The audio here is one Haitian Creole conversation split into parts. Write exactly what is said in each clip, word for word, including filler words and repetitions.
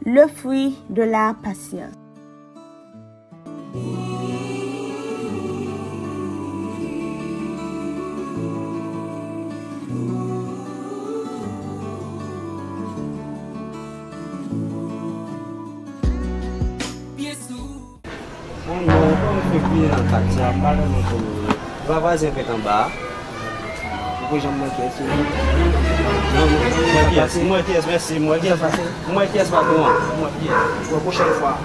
Le fruit de la patience. Mwen, mwen, mwen fè kliyan an kat sa, m pa renmen konnen. Vwazin fèt anba a. Ou pou janm manke, si. Non, non, mwen kiyès, mwen kiyès, mèsi, mwen kiyès, mwen kiyès patwon an, mwen kiyès. Bon, pwochèn fwa,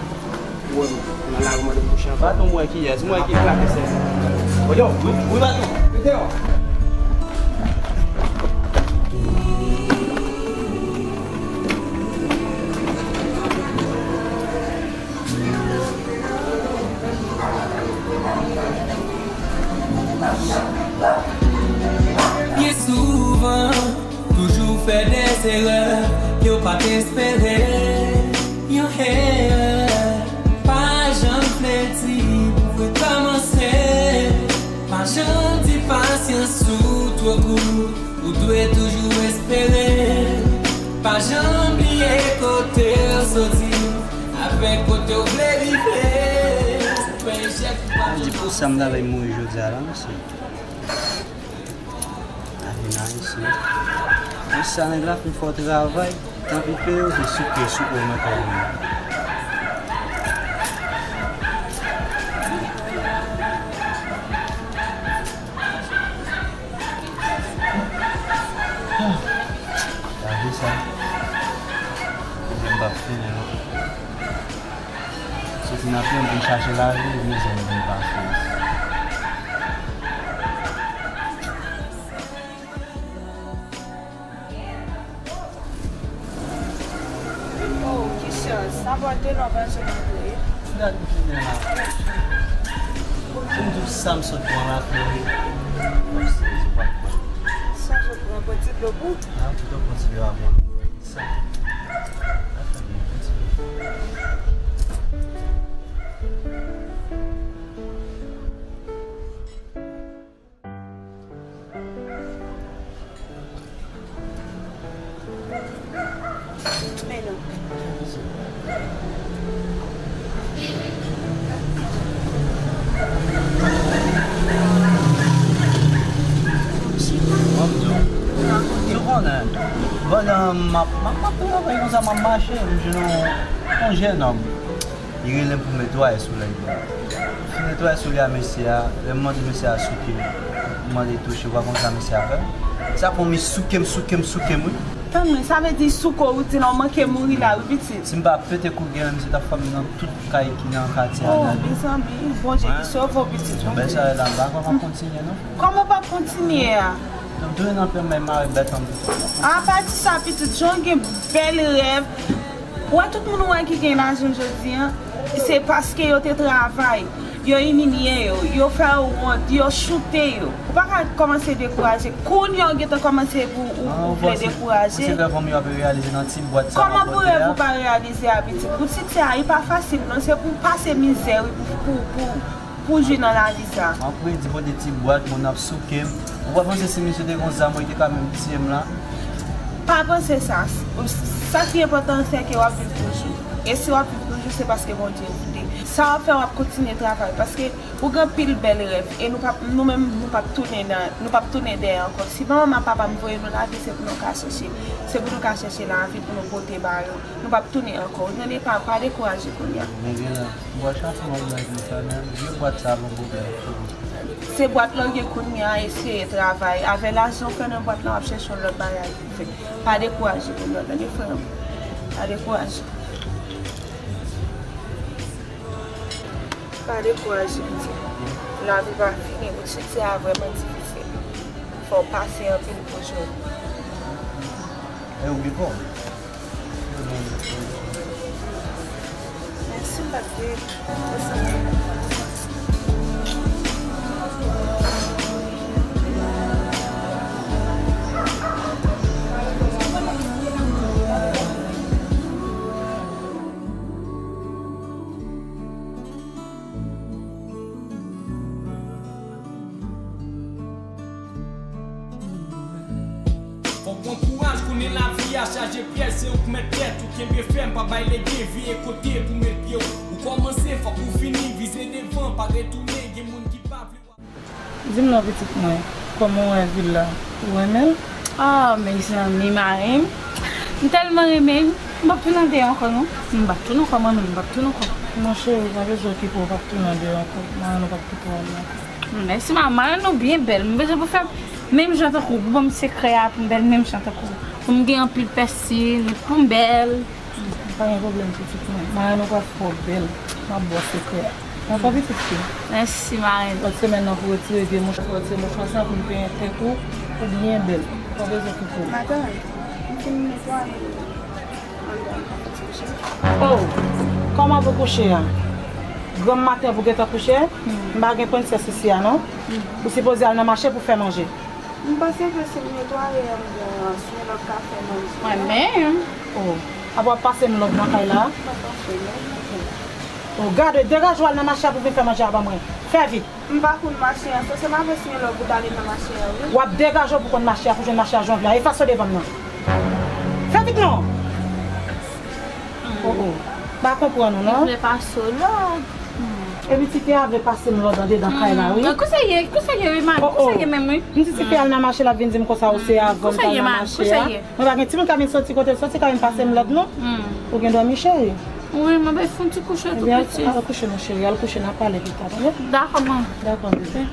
ou wè m nan lari, mande m pou chanpay. Patwon, mwen kiyès, mwen kiyès. Yo, wi, wi, patwon. Mete yo. Byen souvan, toujou fè dèzerè, yo pa t espere yon erè. Pa janm vle di pou rekòmanse, pa janm di pasyans ou twò kout. Ou dwe toujou espere. Pa janm bliye kote w soti, avèk kote w vle rive. Se pa echèk ou pa janm. Di pou sa m ta vle mouri jodi a la, mesye. Lavi n Ayiti. Pou sa nèg la fin fè w travay, tanpri peye w, se souke, souke w mwen kòb mwen. Lavi sa, pwoblèm p ap fini non. Soti nan pye m vin chache lavi, mizè m vin pase. Oh, ki chans. Sa bò de lò pa janm antre. Gad m tounen la. Si m di w sa m sot pran la, Flori. Sa w sot pran, pran ti dlo pou? A, pito pran ti dlo a mwen. Sa. Sa fè byen, pran ti dlo. Men non. Ou konnen, pandan m ap, m ap, m ap travay konsa, m ap mache, m jwenn yon, yon jennonm. Li rele m pou m netwaye soulèy li. Fin netwaye soulèy a mesye a, lè m mande mesye a souke m, m mande touche, w pa konn sa mesye a fè? Sa pran mi souke m, souke m, souke m, wi. Tann mwen, sa vle di souke w, wi, di non, w manke mouri la, wi, pitit. Si m pa pete kout gè, mesye t ap fè m nan tout kay ki nan katye a. Oh, mezanmi, Bondye ki sove w, pitit, Bondye. Bèl sa la, m pa kwè m ap kontinye, non. Kòman w p ap kontinye a? M tounen nan pye m, mare bèt an. A pa di sa, pitit, jan w gen bèl rèv. Ou wè tout moun ou wè ki gen lajan jodi a, se paske yo te travay, yo imilye yo, yo fè yo wont, yo choute yo. Ou pa ka kòmanse dekouraje. Kounye a ou gentan kòmanse pou ou, ou vle dekouraje. Se rèv ou ap reyalize nan ti bwat sa. Kòman pou rèv ou pa reyalize a, pitit? Pou ti tè a, li pa fasil non, se pou pase mizè, wi, pou, pou, pou pou jwi nan lavi sa. M ap redi pote ti bwat, moun ap souke m. Ou pa panse si misye te gon zam, ou te ka menm tiye m la? Pa panse sa. Sa ki enpòtan, se ke w ap viv toujou. E si w ap viv toujou, se paske Bondye vle. Sa w ap fè, w ap kontinye travay. Paske ou gen anpil bèl rèv. E nou p ap, nou menm, nou p ap tounen nan, nou p ap tounen dèyè ankò. Si manman m ak papa m voye nou lavi, se pou nou ka chèche. Se pou nou ka chèche lavi, pou nou pote ba yo. Nou p ap tounen ankò. Ou tande, pa, pa dekouraje kounye a. Men gen lè, m pral chache yon lòt bagay konsa, men vye bwat sa a gon pwoblèm. Se bwat la w gen kounye a, eseye travay. Avè lajan w fè nan bwat la, w ap chèche yon lòt bagay pou fè. Pa dekouraje kounye a, tande frè m. Pa dekouraje. Pa dekouraje, pitit. Lavi pa fini, pitit, se a vrèman difisil. Fò w pase anpil pou jwenn. E ou gen kòb? Mèsi, m pa t gen. Fò w pran kouraj konnen lavi a Chaje pyès, se ou k mèt tèt ou, kenbe fèm, pa bay legen, veye kote pou met pye w. Ou kòmanse, fòk ou fini, vize devan, pa retounen, gen moun ki pa vle w. Di m non, pitit mwen, kòman w wè vil la? Ou renmen l? Oh, mezanmi, marenn m, m tèlman renmen l, m p ap tounen deyò ankò, non. M p ap tounen ankò, manmi, m p ap tounen ankò. Mon cheri, pa bezwen okipe w, w p ap tounen deyò ankò. Marenn ou p ap kite w ale ankò. Mèsi, manman. Marenn ou byen bèl. M bezwen pou fè menm jan tankou w. Pou ban m sekrè a, pou m bèl menm jan tankou w. Pou m gen anpil pèsi, pou m bèl. Pa gen pwoblèm, pitit mwen. Marenn ou pral fè w bèl. M ap ba w sekrè a. Dakò, pitit fi? Mèsi, marenn. Lòt semèn nan, pou retire vye mouchwa, retire mouchwa sa pou m penyen tèt ou, ou byen bèl. Pa bezwen koupe w. Madanm, m fin netwaye. Oh, kòman pou kouche a? Granm maten pou gentan kouche? M pa gen prensès isi a, non. Ou sipoze al nan mache pou fè manje. M panse ke si m netwaye anndan an, Smilòt ka fè manje. Mwen menm. Oh, apa w ap pase m lòd nan kay la? M pa pase lòd nan kay la. Oh, gade, degaje w al nan mache a pou vin fè manje a ban mwen. Fè vit. M pa konn mache an, se, se m avè Smilòt pou t ale nan mache a, wi. W ap degaje w pou konn mache a, pou jwenn mache a jan w vle a. Efase w devan m nan. Fè vit non. Oh, oh. M pa konprann ou, non. Li vle pase w lòd. Epi tifi a vle pase m lòd andedan kay la, wi. Kote sa ye? Kote sa ye, wi, man? Kote sa ye menm, wi? M di tifi a al nan mache, l ap vin di m konsa ou se avan m t al nan mache a. Mwen pa gen timoun k ap vin soti kote l soti, k ap vin pase m lòd, non. Ou gen dòmi, cheri? Wi, mwen bay fon ti kouche tou piti. Ebyen, al kouche, mon cheri, al kouche, n a pale pita, tande? Dakò, man. Dakò, bebe.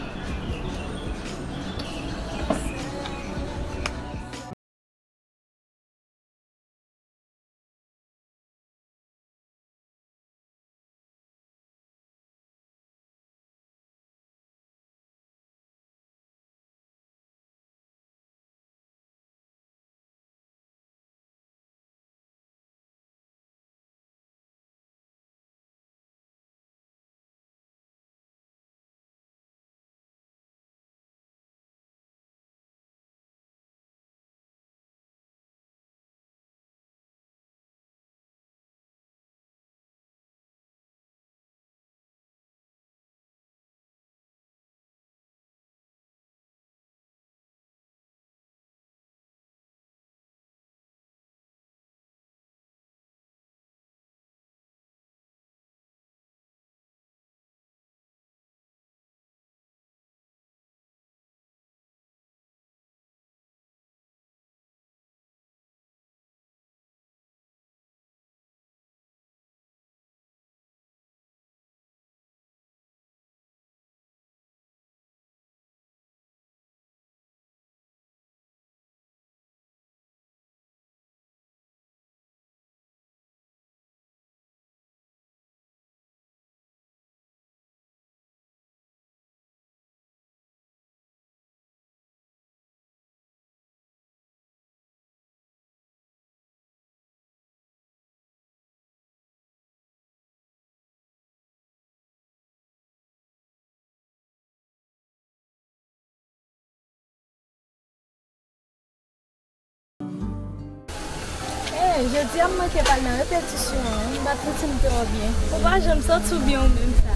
Hey, jodi a m manke pa al nan repetisyon an, m pa t santi m twò byen. Ou pa janm santi w byen ou menm sa.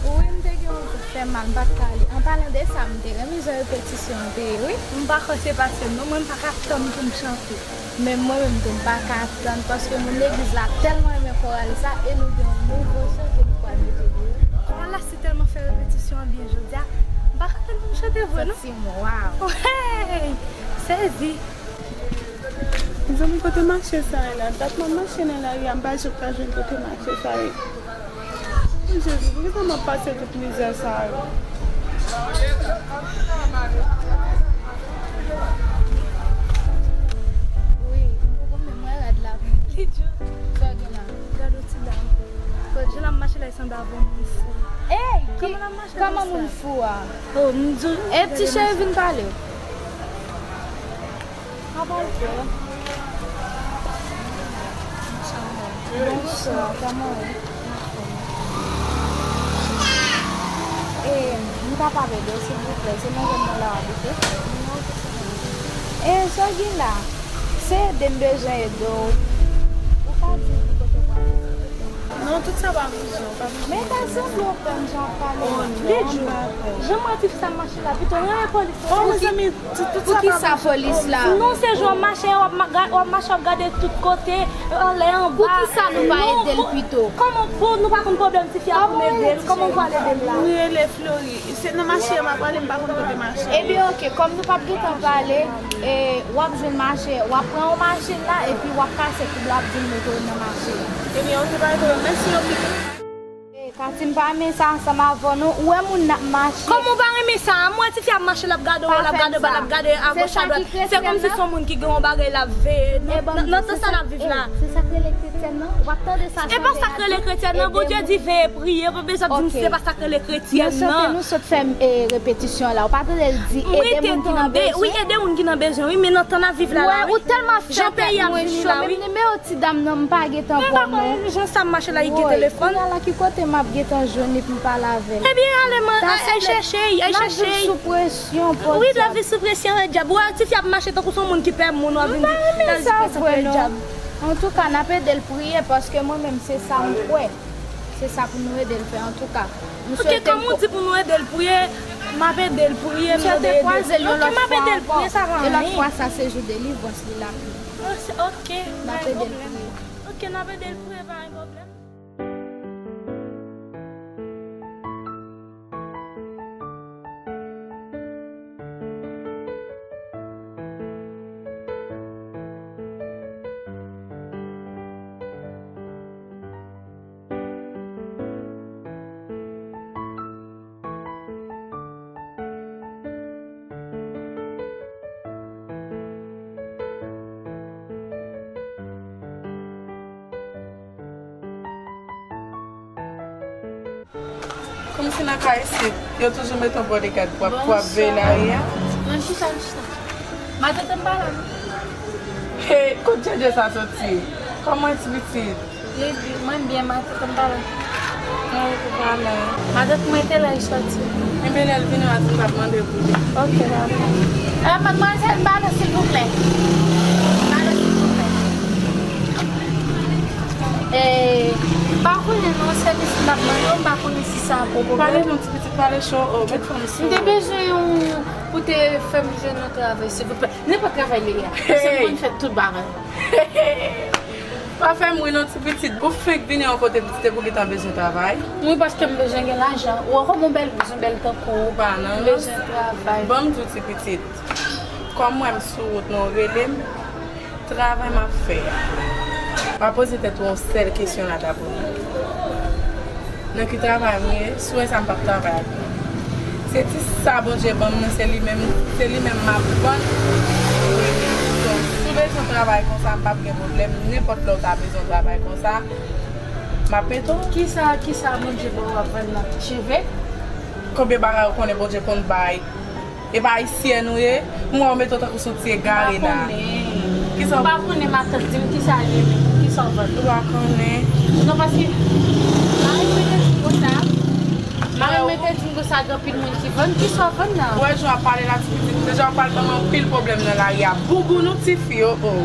Wi, m te gen yon kou k fè mal, m pa t ka ale. An palan de sa, m te renmen jan repetisyon an te ye, wi. M pa kwè se paske m non, mwen m pa ka tann pou m chante. Men mwen menm tou, m pa ka tann, paske moun legliz la tèlman renmen koral sa, e nou gen yon nouvo chan ke nou pral mete deyò. Koral la si tèlman fè repetisyon an byen jodi a, m pa ka tann pou m chante vre non. Santi m, waw. Wey! Sezi. Mezanmi, kote mache sa ye la? Dat m ap mache nan lari a, m pa janm ka jwenn kote mache sa ye. Jezi, poukisa m ap pase tout mizè sa yo? Wi, m poko menm wè rad la. Li di w. Sa w gen la? Gade yon ti dam. Kot je l ap mache la, li sanble avè yon moun fou. Ey, kòman l ap mache konsa? Kòman moun fou a? Oh, m di w. E ti cheri vin pale. Sa pral fè? Bonswa, kòman w ye? E, m kapab ede w, silvouplè? Se nan zòn nan la w abite? E, sa w gen la? Se ede m bezwen ede w. Ou ka di m ki kote w prale, silvouplè? Non, tout Sa pa vizyon, pa vizyon. Men pa sanble w pè m jan w ap pale la. Li di w, jan m wè tifi sa ap mache la, pito renmen polis la. Oh, mezanmi, tout, tout sa pa vizyon. Poukisa polis la? Non, se jan w ap mache, w ap ma-, ga-, w ap mache, w ap gade tout kote, anlè, anba. Poukisa nou pa ede l pito? Kòman pou nou pa konn pwoblèm tifi a pou n ede l? Kòman pou n ede l la? Nou rele Flori. Se nan mache a m ap pale, m pa konn kote mache a ye. Ebyen, oke, kòm nou p ap gentan pale, e, w ap jwenn mache, w ap pran yon machin la, epi w ap kase koub la, w ap di l mete w nan mache a. Ebyen, oke, pa gen pwoblèm. Mèsi anpil. E, Katy, m pa renmen sa ansanm avè w, non. Ou wè moun n ap mache. Kòman w pa renmen sa? M wè tifi ap mache, l ap gade w, l ap gade w, l ap gade agòch, adwat. Se kòmsi se yon moun ki gen yon bagay l ap veye. Nan, nan, nan tan sa n ap viv la. Se sa k rele kretyèn, non? W ap tande sa chante a tou. E pa sa k rele kretyèn, non. Bondye di veye, priye, pa bezwen di m si se pa sa k rele kretyèn, non. Nou sot, nou sot fè, e, repetisyon la. Ou pa tande l di ede moun ki nan bezwen? Wi, ede moun ki nan bezwen, wi, men nan tan n ap viv la, la, wi. Ou tèlman fè tèt mwen cho, menm nimewo ti dam nan, m pa gentan pran non. Jan sa m mache la, li gen telefòn. Kounye a la, ki kote m ap gentan jwenn li pou m pale avè l? Ebyen, ale, al chèche, al chèche. N ap viv sou presyon, pòdyab. Wi, n ap viv sou presyon, pòdyab. Ou wè, tifi ap mache tankou se yon moun ki pè moun, w ap vin di l al di konsa, pòdyab. Antouka, n ap ede l priye, paske mwen menm, se sa m kwè. Se sa pou nou ede l fè, antouka. Ok, kòm ou di pou nou ede l priye, m ap ede l priye, nou ede l. Ok, m ap ede l priye, sa pa anyen. E lòt fwa sa, se jou delivrans li l ap ye. Ok, pa gen pwoblèm. Ok, n ap ede l priye, pa gen pwoblèm. Kòmsi nan kay isit, yo toujou mete yon bodyguard pou ap, pou ap veye lari a. Nan chita, chita. Matant an pa la, non? Hey, kot Djendje sa soti? Kòman ti pitit? Li di, mwen byen, matant an pa la. Mwen ou pa la. Matant mwen te la, li soti. Enben, lè l vini, w a di m t ap mande pou li. Ok, dakò. Euh, madmwazèl, balon, silvouplè. Balon, silvouplè. Eh, m pa konnen non, sèvis m t ap mande w, m pa konnen si sa poko. Pale non, ti pitit, pale cho, oh, met fanm sou. M te bezwen yon, pou te fè m jwenn yon travay, silvouplè. Nenpòt travay li ye a. Paske m konn fè tout bagay. Pa fè m ri non, ti pitit. Ou fenk vini yon kote pitit epi w gentan bezwen travay. Wi, paske m bezwen gen lajan. Ou wè kòman yon bèl bouz, yon bèl tankou w. Ou pa nan, non. M bezwen travay. Ban m di w, ti pitit. Kòm m wè m sou wout, non, rele m. Travay m ap fè a. Pa poze tèt ou yon sèl kesyon la, Dabou. Nan ki travay m ye? Si w wè sa, m p ap travay ak ou. Se ti sa Bondye ban m nan, se li menm, se li menm m ap vann. Donk, si w bezwen travay konsa, m p ap gen pwoblèm. Nenpòt lè w ta bezwen travay konsa, m ap mete w. Kisa, kisa Bondye ba w w ap vann nan? Cheve? Konbyen bagay ou konnen Bondye konn bay? E pa ayisyèn ou ye? M wè w mete w tankou se yon ti egare la. M pa konnen. Kisa w... M pa konnen, matant, di m kisa l ye menm, kisa w vann. Ou pa konnen. Non, paske mari m mete di m konsa. Mari m mete di m konsa, gen anpil moun ki vann. Kisa w vann nan? Ou wè jan w ap pale la, ti pitit, ou deja w pral ban m anpil pwoblèm nan lari a. Bouboun ou tifi, oh, oh.